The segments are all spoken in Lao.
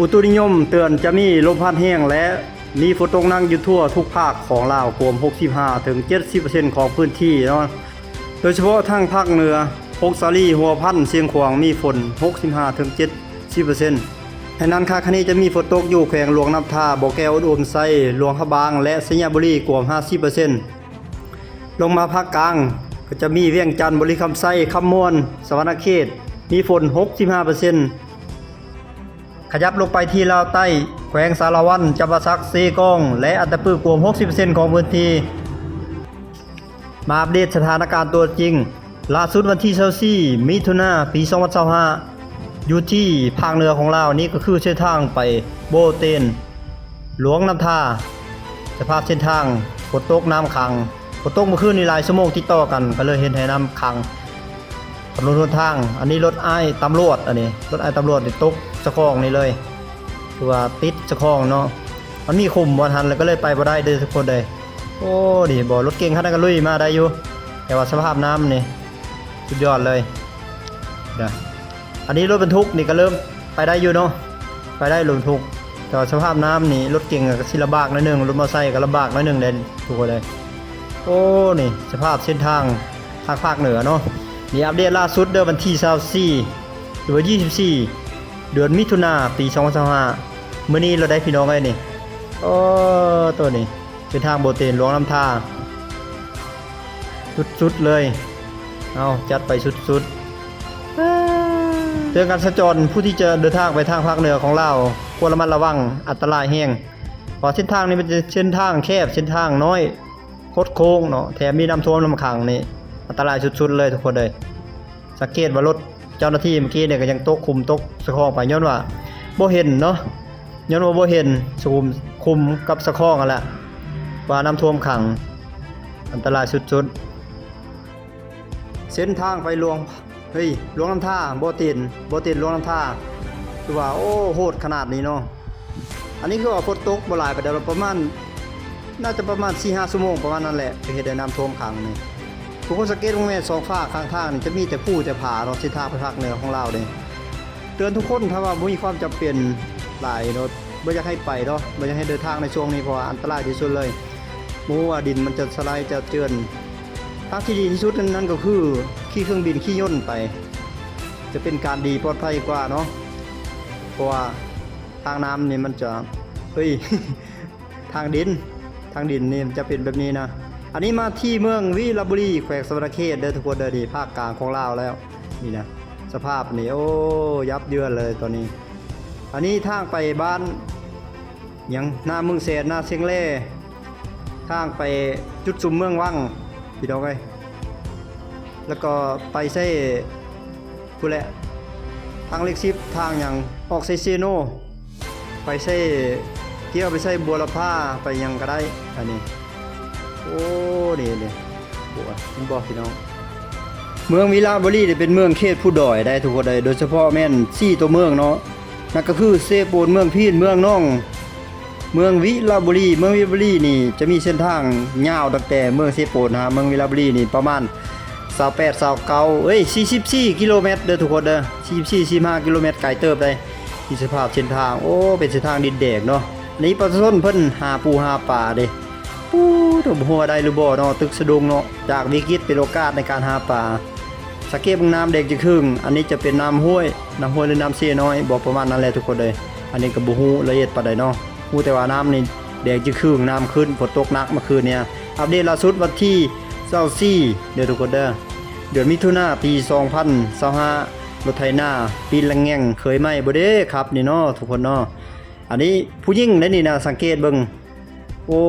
ອຸຕຸນິຍົມເຕືອນຈະມີລົມພັດແຮງ ແລະ ມີຝົນຕົກໜັກຢູ່ທົ່ວທຸກພາກຂອງລາວ ກວມຫົກສິບຫ້າເຖິງເຈັດສິບເປີເຊັນຂອງພື້ນທີ່ເນາະ, ໂດຍສະເພາະທາງພາກເໜືອ ຜົ້ງສາລີ, ຫົວພັນ, ຊຽງຂວາງ ມີຝົນຫົກສິບຫ້າເຖິງເຈັດສິບເປີເຊັນ. ໃນນັ້ນຄາດຄະເນຈະມີຝົນຕົກຢູ່ແຂວງຫຼວງນ້ຳທາ, ບໍ່ແກ້ວ, ອຸດົມໄຊ, ຫຼວງພະບາງ ແລະ ໄຊຍະບູລີ ກວມຫ້າສິບເປີເຊັນ. ລົງມາພາກກາງກໍຈະມີວຽງຈັນ, ບໍລິຄຳໄຊ, ຄຳມ່ວນ, ສະຫວັນນະເຂດ ມີຝົນຫົກສິບຫ້າເປີເຊັນ. ຂະຫຍັບລົງໄປທີ່ລາວໃຕ້, ແຂວງສາລະວັນ, ຈຳປາສັກ, ເຊກອງ ແລະ ອັດຕະປື ກວມຫົກສິບເປີເຊັນຂອງພື້ນທີ່. ມາອັບເດດສະຖານະການຕົວຈິງ ລ່າສຸດວັນທີຊາວສີ່ ມິຖຸນາ ປີສອງພັນຊາວຫ້າ ຢູ່ທີ່ພາກເໜືອຂອງລາວນີ້ ກໍຄືເສັ້ນທາງໄປບໍ່ເຕັນ ຫຼວງນ້ຳທາ. ສະພາບເສັ້ນທາງຝົນຕົກ, ນ້ຳຂັງ. ຝົນຕົກເມື່ອຄືນນີ້ຫຼາຍຊົ່ວໂມງຕິດຕໍ່ກັນ ກໍເລີຍເຮັດໃຫ້ນ້ຳຂັງຖະໜົນຫົນທາງ. ອັນນີ້ລົດອ້າຍຕຳຫຼວດ, ອັນນີ້ລົດອ້າຍຕຳຫຼວດນີ້ຕົກສະຄອງນີ້ເລີຍ, ຄືວ່າຕິດສະຄອງເນາະ. ມັນມີຂຸມບ່ອນຫັ້ນ ແລ້ວກໍເລີຍໄປບໍ່ໄດ້ເດີທຸກຄົນເດີ. ໂອ້ ນີ້ບໍ່, ລົດເກັງຄັນນັ້ນກໍລຸຍມາໄດ້ຢູ່, ແຕ່ວ່າສະພາບນ້ຳນີ້ສຸດຍອດເລີຍນະ. ອັນນີ້ລົດບັນທຸກນີ້ກໍເລີ່ມໄປໄດ້ຢູ່ເນາະ, ໄປໄດ້ລົດບັນທຸກ, ແຕ່ວ່າສະພາບນ້ຳນີ້ລົດເກັງກໍຊິລຳບາກໜ້ອຍໜຶ່ງ, ລົດມໍໄຊກໍລຳບາກໜ້ອຍໜຶ່ງເດ້ທຸກຄົນເອີຍ. ໂອ້ ນີ້ສະພາບເສັ້ນທາງທາງພາກເໜືອເນາະ. ນີ້ອັບເດດລ່າສຸດເດີ, ວັນທີຊາວສີ່ ຫຼືວ່າຊາວສີ່ ເດືອນມິຖຸນາ ປີສອງພັນຊາວຫ້າ ມື້ນີ້ລະໄດ໋ພີ່ນ້ອງເອີຍນີ້. ໂອ້ ໂຕນີ້ ເສັ້ນທາງບໍ່ເຕັນ ຫຼວງນ້ຳທາ ສຸດໆເລີຍ. ເອົາ ຈັດໄປສຸດໆ. ເຕືອນການສັນຈອນ ຜູ້ທີ່ຈະເດີນທາງໄປທາງພາກເໜືອຂອງລາວ ຄວນລະມັດລະວັງ, ອັນຕະລາຍແຮງ, ເພາະເສັ້ນທາງນີ້ມັນເປັນເສັ້ນທາງແຄບ, ເສັ້ນທາງນ້ອຍ, ຄົດໂຄ້ງເນາະ, ແຖມມີນ້ຳຖ້ວມນ້ຳຂັງນີ້ ອັນຕະລາຍສຸດໆເລີຍທຸກຄົນເອີຍ. ສັງເກດວ່າລົດເຈົ້າໜ້າທີ່ເມື່ອກີ້ນີ້ກໍຍັງຕົກຂຸມຕົກສະຄອງໄປ ຍ້ອນວ່າບໍ່ເຫັນເນາະ, ຍ້ອນວ່າບໍ່ເຫັນຂຸມ ຂຸມກັບສະຄອງຫັ້ນແຫຼະ ວ່ານ້ຳຖ້ວມຂັງ ອັນຕະລາຍສຸດໆ. ເສັ້ນທາງໄປຫຼວງ ເຮີ້ຍ ຫຼວງນ້ຳທາ ບໍ່ເຕັນ ບໍ່ເຕັນ ຫຼວງນ້ຳທາ ຄືວ່າ ໂອ້ ໂຫດຂະໜາດນີ້ເນາະ. ອັນນີ້ຄືວ່າຝົນຕົກບໍ່ຫຼາຍປານໃດດອກ, ປະມານ ໜ້າຈະປະມານສີ່ຫ້າຊົ່ວໂມງປະມານນັ້ນແຫຼະ ຈະເຮັດໃຫ້ນ້ຳຖ້ວມຂັງນີ້. ທຸກຄົນສັງເກດເບິ່ງແມ່ນ ສອງຟາກຂ້າງທາງນີ້ຈະມີແຕ່ພູແຕ່ຜາເນາະ, ເສັ້ນທາງໄປພາກເໜືອຂອງລາວນີ້. ເຕືອນທຸກຄົນ ຖ້າວ່າບໍ່ມີຄວາມຈຳເປັນຫຼາຍເນາະ, ບໍ່ຢາກໃຫ້ໄປເນາະ, ບໍ່ຢາກໃຫ້ເດີນທາງໃນຊ່ວງນີ້ ເພາະວ່າອັນຕະລາຍທີ່ສຸດເລີຍ. ບໍ່ຮູ້ວ່າດິນມັນຈະສະໄລຈະເຈື່ອນ. ທາງທີ່ດີທີ່ສຸດນັ້ນ ນັ້ນກໍຄືຂີ່ເຄື່ອງບິນ, ຂີ່ຍົນໄປ ຈະເປັນການດີ ປອດໄພກວ່າເນາະ, ເພາະວ່າທາງນ້ຳນີ້ມັນຈະ ເອີຍ ທາງດິນ ທາງດິນນີ້ມັນຈະເປັນແບບນີ້ນະ. ອັນນີ້ມາທີ່ເມືອງວິລະບູລີ ແຂວງສະຫວັນນະເຂດເດີທຸກຄົນເດີ. ນີ້ພາກກາງຂອງລາວແລ້ວ ນີ້ນະ ສະພາບນີ້ ໂອ້ ຍັບເຍີນເລີຍຕອນນີ້. ອັນນີ້ທາງໄປບ້ານຫຍັງ ນາເມືອງແສນ ນາຊຽງແລ, ທາງໄປຈຸດຊຸມເມືອງວັງ ພີ່ນ້ອງເອີຍ, ແລ້ວກໍໄປໃສ່ ພຸ້ນແຫຼະ ທາງເລກສິບ ທາງຫຍັງ ອອກໄຊເຊໂນ ໄປໃສ່ ກ່ຽວໄປໃສ່ບົວລະພາ ໄປຫຍັງກໍໄດ້. ອັນນີ້ ໂອ້ ນີ້ ນີ້ ໂອ້ ເຫັນບໍ່ພີ່ນ້ອງ? ເມືອງວິລະບູລີນີ້ເປັນເມືອງເຂດພູດອຍໄດ໋ທຸກຄົນເອີຍ, ໂດຍສະເພາະແມ່ນສີ່ຕົວເມືອງເນາະ, ນັ້ນກໍຄືເຊໂປນ, ເມືອງພີນ, ເມືອງໜອງ. ເມືອງວິລະບູລີ, ເມືອງວິລະບູລີນີ້ຈະມີເສັ້ນທາງຍາວຕັ້ງແຕ່ເມືອງເຊໂປນຫາເມືອງວິລະບູລີນີ້ປະມານຊາວແປດ ຊາວເກົ້າ ເອີຍ ສີ່ສິບສີ່ກິໂລແມັດເດີທຸກຄົນເດີ, ສີ່ສິບສີ່ ສີ່ສິບຫ້າກິໂລແມັດ ໄກເຕີບໃດ໋. ມີສະພາບເສັ້ນທາງ ໂອ້ ເປັນເສັ້ນທາງດິນແດງເນາະ. ອັນນີ້ປະຊາຊົນເພິ່ນຫາປູຫາປາເດ້. ປູ້ໂທ້ ບໍ່ຮູ້ວ່າໄດ້ຫຼືບໍ່ເນາະ, ຕຶກສະດຸ້ງເນາະ, ຈາກວິກິດເປັນໂອກາດໃນການຫາປາ. ສັງເກດເບິ່ງນ້ຳແດງຈຶງຄຶ່ງ, ອັນນີ້ຈະເປັນນ້ຳຫ້ວຍ, ນ້ຳຫ້ວຍ ຫຼື ນ້ຳເຊນ້ອຍບໍ ປະມານນັ້ນແຫຼະທຸກຄົນເອີຍ. ອັນນີ້ກໍບໍ່ຮູ້ລະອຽດປານໃດເນາະ, ຮູ້ແຕ່ວ່ານ້ຳນີ້ແດງຈຶງຄຶ່ງ, ນ້ຳຂຶ້ນ, ຝົນຕົກໜັກເມື່ອຄືນນີ້. ອັບເດດລ່າສຸດວັນທີຊາວສີ່ເດີທຸກຄົນເດີ, ເດືອນມິຖຸນາ ປີສອງພັນຊາວຫ້າ. ລົດໄຖນາປີນລະແງ່ງ ເຄີຍໄໝ້ບໍ່ເດ້ຂັບນີ້ເນາະທຸກຄົນເນາະ. ອັນນີ້ຜູ້ຍິງໄດ໋ນີ້ນະ, ສັງເກດເບິ່ງ ໂອ້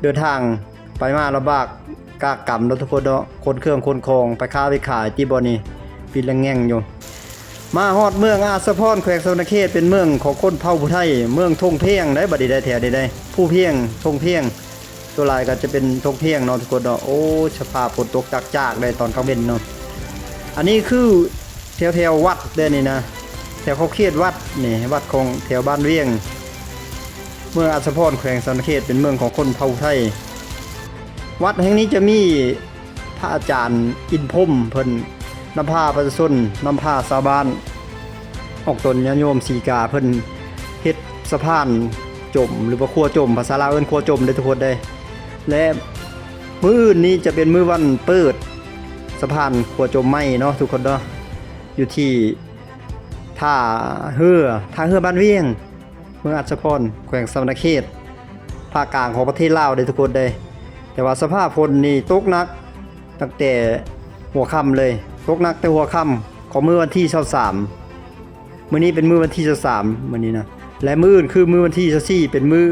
ເດີນທາງໄປມາລຳບາກກາກກຳເນາະທຸກຄົນເນາະ, ຂົນເຄື່ອງຂົນຂອງໄປຄ້າໄປຂາຍຕິບ່ອນນີ້ ປີນລະແງ່ງຢູ່. ມາຮອດເມືອງອາດສະພອນ ແຂວງສະຫວັນນະເຂດ, ເປັນເມືອງຂອງຄົນເຜົ່າຜູ້ໄທ, ເມືອງທົ່ງພຽງໄດ໋ ບັດນີ້ໄດ້ແຖວນີ້ໄດ໋, ພູພຽງ ທົ່ງພຽງ. ສ່ວນຫຼາຍກໍຈະເປັນທົ່ງພຽງເນາະທຸກຄົນເນາະ. ໂອ້ ສະພາບຝົນຕົກຈາກໆໄດ໋ຕອນກາງເວັນເນາະ. ອັນນີ້ຄືແຖວໆວັດເດ້ນີ້ນະ, ແຖວຂອບເຂດວັດນີ້, ວັດຂອງແຖວບ້ານວຽງ, ເມືອງອາດສະພອນ ແຂວງສະຫວັນນະເຂດ, ເປັນເມືອງຂອງຄົນເຜົ່າໄທ. ວັດແຫ່ງນີ້ຈະມີ ພະອາຈານອິນພົມ ເພິ່ນນຳພາປະຊາຊົນ, ນຳພາຊາວບ້ານ ອອກຕົນຍາດໂຍມສີກາເພິ່ນເຮັດສະພານຈົມ ຫຼືວ່າຂົວຈົມ, ພາສາລາວເອີ້ນຂົວຈົມເດ້ທຸກຄົນເດ້. ແລະ ມື້ອື່ນນີ້ຈະເປັນມື້ວັນເປີດສະພານຂົວຈົມໃໝ່ເນາະທຸກຄົນເນາະ, ຢູ່ທີ່ທ່າເຮືອ ທ່າເຮືອບ້ານວຽງ ເມືອງອັດສະພອນ ແຂວງສະຫວັນນະເຂດ ພາກກາງຂອງປະເທດລາວເດ້ທຸກຄົນເດ້. ແຕ່ວ່າສະພາບຝົນນີ້ຕົກໜັກຕັ້ງແຕ່ຫົວຄ່ຳເລີຍ, ຕົກໜັກແຕ່ຫົວຄ່ຳຂອງມື້ວັນທີຊາວສາມ ມື້ນີ້ເປັນມື້ວັນທີຊາວສາມ ມື້ນີ້ນະ ແລະ ມື້ອື່ນຄືມື້ວັນທີຊາວສີ່ ເປັນມື້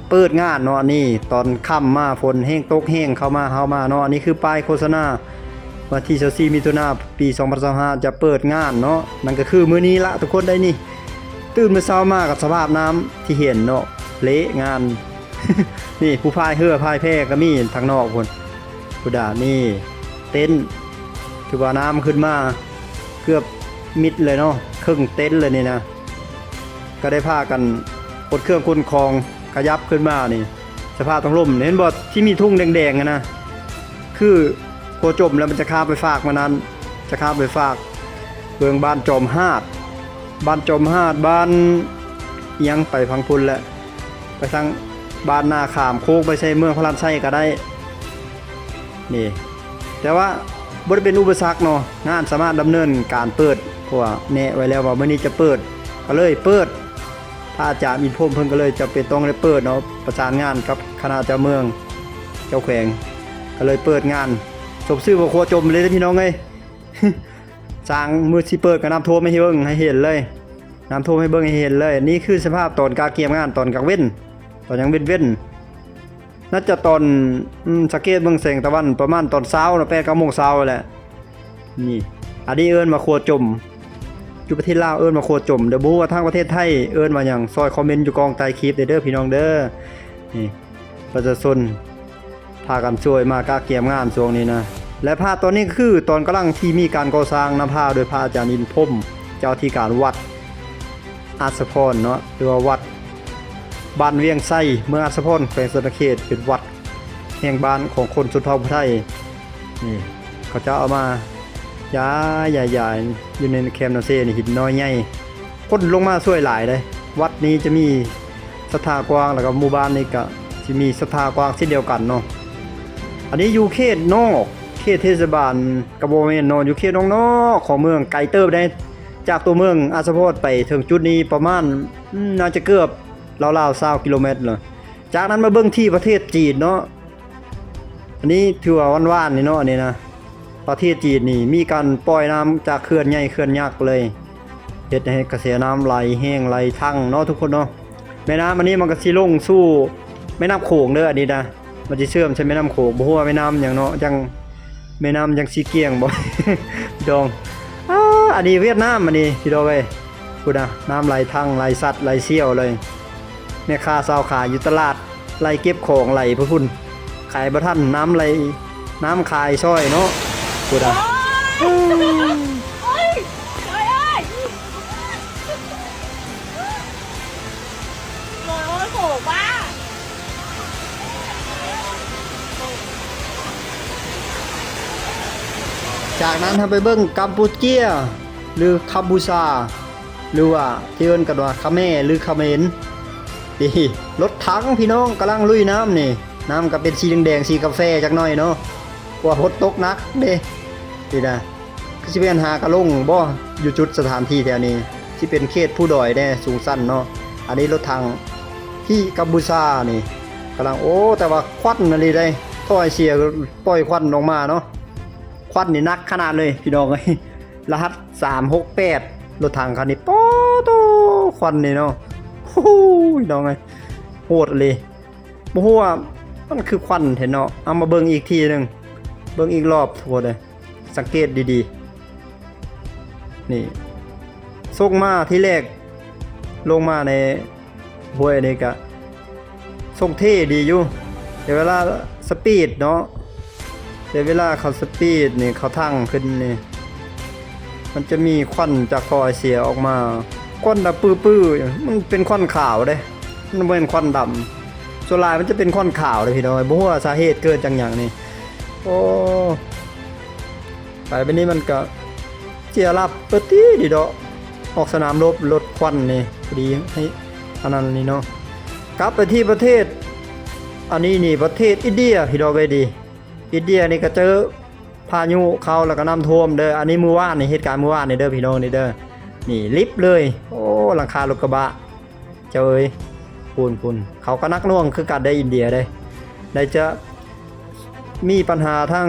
ເປີດງານເນາະ. ອັນນີ້ຕອນຄ່ຳມາ ຝົນແຮງຕົກແຮງເຂົ້າມາ ເຮົາມາເນາະ. ອັນນີ້ຄືປ້າຍໂຄສະນາ ວັນທີຊາວສີ່ ມິຖຸນາ ປີສອງພັນຊາວຫ້າ ຈະເປີດງານເນາະ, ນັ້ນກໍຄືມື້ນີ້ລະທຸກຄົນໄດ໋ນີ້. ຕື່ນມື້ເຊົ້າມາກໍສະພາບນ້ຳທີ່ເຫັນເນາະ ເລະງານ. ນີ້ຜູ້ພາຍເຮືອພາຍແພກໍມີທາງນອກພຸ້ນ ພຸ້ນດາ. ນີ້ເຕັນ ຖືວ່ານ້ຳຂຶ້ນມາເກືອບມິດເລີຍເນາະ, ເຄິ່ງເຕັນເລີຍນີ້ນະ. ກໍໄດ້ພາກັນຂົນເຄື່ອງຂົນຂອງຂະຫຍັບຂຶ້ນມານີ້. ສະພາບທາງລຸ່ມ ເຫັນບໍ່ ທີ່ມີທຸງແດງໆຫັ້ນນະ, ຄືຂົວຈົມແລ້ວມັນຈະຂ້າມໄປຟາກມັນນັ້ນ, ຈະຂ້າມໄປຟາກເບື້ອງບ້ານຈອມຫາດ, ບ້ານຈອມຫາດ, ບ້ານອີ່ຫຍັງ ໄປຝັ່ງພຸ້ນແຫຼະ, ໄປທາງບ້ານນາຂາມໂຄ້ງ ໄປໃສ່ເມືອງພະລານໄຊກໍໄດ້. ນີ້ ແຕ່ວ່າບໍ່ໄດ້ເປັນອຸປະສັກເນາະ, ງານສາມາດດຳເນີນການເປີດ ເພາະວ່າແນະໄວ້ແລ້ວວ່າມື້ນີ້ຈະເປີດ ກໍເລີຍເປີດ. ພະອາຈານອິນພົມເພິ່ນກໍເລີຍຈຳເປັນຕ້ອງໄດ້ເປີດເນາະ, ປະສານງານກັບຄະນະເຈົ້າເມືອງ ເຈົ້າແຂວງ ກໍເລີຍເປີດງານ ສົມຊື່ວ່າຂົວຈົມເລີຍເດ້ພີ່ນ້ອງເອີຍ. ສ້າງມື້ຊິເປີດກໍນ້ຳຖ້ວມໃຫ້ເບິ່ງໃຫ້ເຫັນເລີຍ, ນ້ຳຖ້ວມໃຫ້ເບິ່ງໃຫ້ເຫັນເລີຍ. ນີ້ຄືສະພາບຕອນກະກຽມງານຕອນກາງເວັນ ຕອນຍັງເວັນໆ. ໜ້າຈະຕອນ ອືມ ສັງເກດເບິ່ງແສງຕາວັນປະມານຕອນເຊົ້າເນາະ, ແປດເກົ້າໂມງເຊົ້າແຫຼະ. ນີ້ ອັນນີ້ເອີ້ນວ່າຂົວຈົມ, ຢູ່ປະເທດລາວເອີ້ນວ່າຂົວຈົມ. ດຽວບໍ່ຮູ້ວ່າທາງປະເທດໄທເອີ້ນວ່າຫຍັງ, ຊ່ອຍຄອມເມັນຢູ່ກ້ອງໃຕ້ຄລິບເດີພີ່ນ້ອງເດີ. ນີ້ ປະຊາຊົນພາກັນຊ່ວຍມາກະກຽມງານຊ່ວງນີ້ນະ. ແລະ ພາບຕອນນີ້ຄືຕອນກຳລັງທີ່ມີການກໍ່ສ້າງ ນຳພາໂດຍພະອາຈານອິນພົມ ເຈົ້າທີ່ການວັດ ອັດສະພອນເນາະ ຫຼືວ່າວັດບ້ານວຽງໄຊ ເມືອງອັດສະພອນ ແຂວງສະຫວັນນະເຂດ, ເປັນວັດແຫ່ງບ້ານຂອງຄົນຊົນເຜົ່າຜູ້ໄທ. ນີ້ ເຂົາເຈົ້າເອົາມາຢາຍໆໆ ຢູ່ໃນແຄມນ້ຳເຊນີ້ ຫີນນ້ອຍໃຫຍ່ ຄົນລົງມາຊ່ວຍຫຼາຍເດ້. ວັດນີ້ຈະມີສັດທາກວ້າງ ແລ້ວກໍໝູ່ບ້ານນີ້ກໍຊິມີສັດທາກວ້າງເຊັ່ນດຽວກັນເນາະ. ອັນນີ້ຢູ່ເຂດນອກ ເຂດເທດສະບານກໍບໍ່ແມ່ນເນາະ, ຢູ່ເຂດນອກໆຂອງເມືອງ ໄກເຕີບເດ້. ຈາກຕົວເມືອງອັດສະພອນໄປເຖິງຈຸດນີ້ປະມານ ອືມ ໜ້າຈະເກືອບລາວໆຊາວກິໂລແມັດລະ. ຈາກນັ້ນມາເບິ່ງທີ່ປະເທດຈີນເນາະ, ອັນນີ້ຖືວ່າຫວານໆນີ້ເນາະ, ອັນນີ້ນະ ປະເທດຈີນນີ້ມີການປ່ອຍນ້ຳຈາກເຂື່ອນໃຫຍ່ເຂື່ອນຍັກເລີຍ, ເຮັດໃຫ້ກະແສນ້ຳໄຫຼແຮງໄຫຼທັງເນາະທຸກຄົນເນາະ. ແມ່ນ້ຳອັນນີ້ມັນກໍຊິລົງສູ່ແມ່ນ້ຳໂຂງເດີ, ອັນນີ້ນະ ມັນຊິເຊື່ອມໃສ່ແມ່ນ້ຳໂຂງ. ບໍ່ຮູ້ວ່າແມ່ນ້ຳຫຍັງເນາະ, ຈັ່ງ ແມ່ນ້ຳຫຍັງສີກ້ຽງບໍ ພີ່ນ້ອງ. ອາ ອັນນີ້ຫວຽດນາມ ອັນນີ້ພີ່ນ້ອງເອີຍ. ພຸ້ນນະ ນ້ຳໄຫຼທັງໄຫຼຊັດໄຫຼສ່ຽວເລີຍ. ແມ່ຄ້າຊາວຂາຍຢູ່ຕະຫຼາດໄລ່ເກັບຂອງໄຫຼໄປພຸ້ນ, ຂາຍບໍ່ທັນ, ນ້ຳໄຫຼ ນ້ຳຂາຍຊ່ອຍເນາະ. ພຸ້ນນະ ໂອ້ຍ ໂອ້ຍ ໂອ້ຍ ໂອ້ຍ ໂອ້ຍ ໂຫ ບ້າ. ຈາກນັ້ນເຮົາໄປເບິ່ງກຳປູເຈຍ ຫຼື ຄຳພູຊາ ຫຼືວ່າທີ່ເອີ້ນກັນວ່າຂະແມ ຫຼື ຂະເໝນ. ນີ້ ລົດຖັງພີ່ນ້ອງກຳລັງລຸຍນ້ຳນີ້, ນ້ຳກໍເປັນສີແດງໆ ສີກາແຟຈັກໜ້ອຍເນາະ ເພາະວ່າຝົນຕົກໜັກເດ້. ນີ້ນະ ຄືຊິແມ່ນຫາກະລົງບໍ່ ຢູ່ຈຸດສະຖານທີ່ແຖວນີ້, ຊິເປັນເຂດພູດອຍແດ່ ສູງຊັນເນາະ. ອັນນີ້ລົດຖັງທີ່ກຳພູຊານີ້ກຳລັງ ໂອ້ ແຕ່ວ່າຄວັນອີ່ຫຼີເດ້, ຖ້ອຍເສຍປ່ອຍຄວັນອອກມາເນາະ, ຄວັນນີ້ໜັກຂະໜາດເລີຍພີ່ນ້ອງເອີຍ. ລະຫັດສາມຫົກແປດ ລົດຖັງຄັນນີ້ ປາໂຕ ຄວັນນີ້ເນາະ ໂອ້ຍ ພີ່ນ້ອງເອີຍ ໂຫດອີ່ຫຼີ. ບໍ່ຮູ້ວ່າມັນຄືຄວັນແທ້ເນາະ. ເອົາມາເບິ່ງອີກທີໜຶ່ງ, ເບິ່ງອີກລອບທົ່ວເດີ. ສັງເກດດີໆ ນີ້ ສົ່ງມາທີແລກ ລົງມາໃນຫ້ວຍນີ້ກະສົ່ງເທ່ດີຢູ່, ແຕ່ເວລາສະປີດເນາະ, ແຕ່ເວລາເຂົາສະປີດນີ້ ເຂົາຖັງຂຶ້ນນີ້ ມັນຈະມີຄວັນຈາກທໍ່ໄອເສຍອອກມາ, ຄວັນດຳປືໆ ມັນເປັນຄວັນຂາວເດ້, ມັນບໍ່ແມ່ນຄວັນດຳ. ສ່ວນຫຼາຍມັນຈະເປັນຄວັນຂາວເດ້ພີ່ນ້ອງ, ບໍ່ຮູ້ວ່າສາເຫດເກີດຈາກຫຍັງນີ້. ໂອ້ ໄປບາດນີ້ມັນກະເສຍຫຼັບເບີດຕິດດອກ. ອອກສະໜາມລົບ ລົດຄວັນນີ້ ພໍດີໃຫ້ອັນນັ້ນນີ້ເນາະ. ກັບໄປທີ່ປະເທດ ອັນນີ້ນີ້ ປະເທດອິນເດຍ ພີ່ນ້ອງເອີຍ ດີ ອິນເດຍນີ້ກໍເຈີພາຍຸເຂົ້າ ແລ້ວກໍນ້ຳຖ້ວມເດີ. ອັນນີ້ມື້ວານນີ້ ເຫດການມື້ວານນີ້ເດີ ພີ່ນ້ອງນີ້ເດີ. ນີ້ລິບເລີຍ ໂອ້ ຫຼັງຄາລົດກະບະ ເຈົ້າເອີຍ ພຸ້ນໆ ເຂົາກໍໜັກໜ່ວງຄືກັນເດ້ ອິນເດຍເດ້. ໄດ້ຈະມີບັນຫາທາງ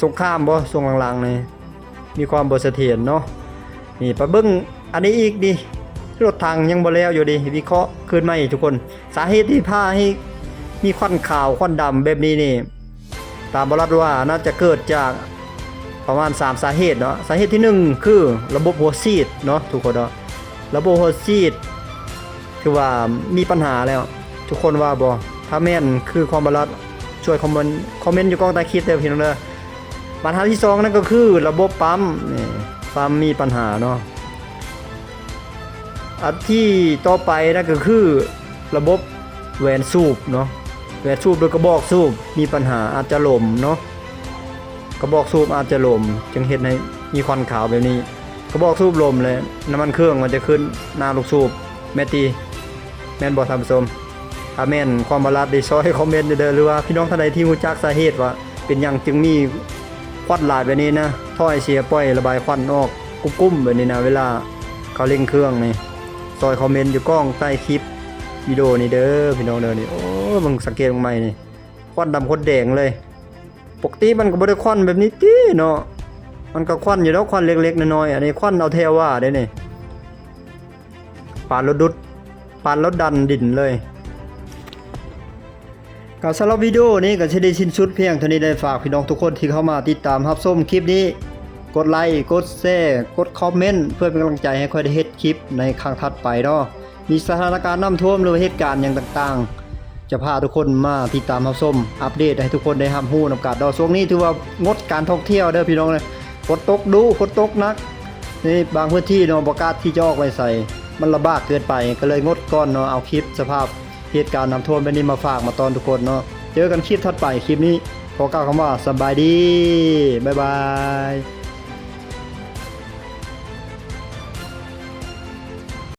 ສົງຄາມບໍ່ ຊ່ວງຫຼັງໆນີ້ ມີຄວາມບໍ່ສະຖຽນເນາະ. ນີ້ ໄປເບິ່ງອັນນີ້ອີກນີ້ ລົດຖັງຍັງບໍ່ແລ້ວຢູ່ນີ້ ວິເຄາະຄືນໃໝ່ທຸກຄົນ. ສາເຫດທີ່ພາໃຫ້ມີຄວັນຂາວຄວັນດຳແບບນີ້ນີ້ ຕາມບໍລັດວ່າໜ້າຈະເກີດຈາກປະມານສາມສາເຫດເນາະ. ສາເຫດທີໜຶ່ງຄືລະບົບຫົວສີດເນາະ ທຸກຄົນເນາະ. ລະບົບຫົວສີດຖືວ່າມີບັນຫາແລ້ວ ທຸກຄົນວ່າບໍ່? ຖ້າແມ່ນຄືຄວາມບັນລັດ ຊ່ວຍຄອມເມັນ ຄອມເມັນຢູ່ກ້ອງໃຕ້ຄລິບເດີ ພີ່ນ້ອງເດີ. ບັນຫາທີສອງນັ້ນກໍຄືລະບົບປ້ຳ ນີ້ ປ້ຳມີບັນຫາເນາະ. ອັນທີ່ຕໍ່ໄປນັ້ນກໍຄືລະບົບແຫວນສູບເນາະ ແຫວນສູບ ຫຼື ກະບອກສູບມີບັນຫາ ອາດຈະຫຼົມເນາະ. ກະບອກສູບອາດຈະຫຼົມ ຈຶ່ງເຮັດໃຫ້ມີຄວັນຂາວແບບນີ້. ກະບອກສູບຫຼົມແລ້ວ ນ້ຳມັນເຄື່ອງມັນຈະຂຶ້ນໜ້າລູກສູບ ແມ່ນຕິ ແມ່ນບໍ່ທ່ານຜູ້ຊົມ? ຖ້າແມ່ນຄວາມບັນລັດນີ້ ຊ່ອຍຄອມເມັນແດ່ເດີ ຫຼືວ່າພີ່ນ້ອງທ່ານໃດທີ່ຮູ້ຈັກສາເຫດວ່າເປັນຫຍັງຈຶ່ງມີຄວັນຫຼາຍແບບນີ້ນະ ຖ້ອຍເສຍ ປ່ອຍລະບາຍຄວັນອອກ ກຸ້ມໆແບບນີ້ນະ ເວລາເຂົາເລັ່ງເຄື່ອງນີ້ ຊ່ອຍຄອມເມັນຢູ່ກ້ອງໃຕ້ຄລິບວິດີໂອນີ້ເດີ ພີ່ນ້ອງເດີ. ນີ້ ໂອ້ ເບິ່ງ ສັງເກດເບິ່ງໃໝ່ນີ້ ຄວັນດຳຄົດແດງເລີຍ. ປົກກະຕິມັນກໍບໍ່ໄດ້ຄວັນແບບນີ້ຕິເນາະ ມັນກໍຄວັນຢູ່ດອກ ຄວັນເລັກໆນ້ອຍໆ. ອັນນີ້ຄວັນເອົາແທ້ວ່າເດ້ນີ້ ປານລົດດຸດ ປານລົດດັນດິນເລີຍ. ກໍສຳລັບວິດີໂອນີ້ກໍຊິໄດ້ສິ້ນສຸດພຽງເທົ່ານີ້. ໄດ້ຝາກພີ່ນ້ອງທຸກຄົນທີ່ເຂົ້າມາຕິດຕາມຮັບຊົມຄລິບນີ້ ກົດໄລ ກົດແຊ ກົດຄອມເມັນ ເພື່ອເປັນກຳລັງໃຈໃຫ້ຂ້ອຍໄດ້ເຮັດຄລິບໃນຄັ້ງຖັດໄປເນາະ. ມີສະຖານະການນ້ຳຖ້ວມ ຫຼືວ່າເຫດການຫຍັງຕ່າງໆ ຈະພາທຸກຄົນມາຕິດຕາມຮັບຊົມ ອັບເດດໃຫ້ທຸກຄົນໄດ້ຮັບຮູ້ນຳກັນເນາະ. ຊ່ວງນີ້ຖືວ່າງົດການທ່ອງທ່ຽວເດີພີ່ນ້ອງເດີ ຝົນຕົກດຸ ຝົນຕົກໜັກ ໃນບາງພື້ນທີ່ເນາະ ບໍ່ກ້າທີ່ຈະອອກໄປໃສ ມັນລຳບາກເກີນໄປ ກໍເລີຍງົດກ່ອນເນາະ. ເອົາຄລິບສະພາບເຫດການນ້ຳຖ້ວມແບບນີ້ມາຝາກມາຕ້ອນທຸກຄົນເນາະ. ເຈີກັນຄລິບຖັດໄປ ຄລິບນີ້ຂໍກ່າວຄຳວ່າສະບາຍດີ ບາຍບາຍ.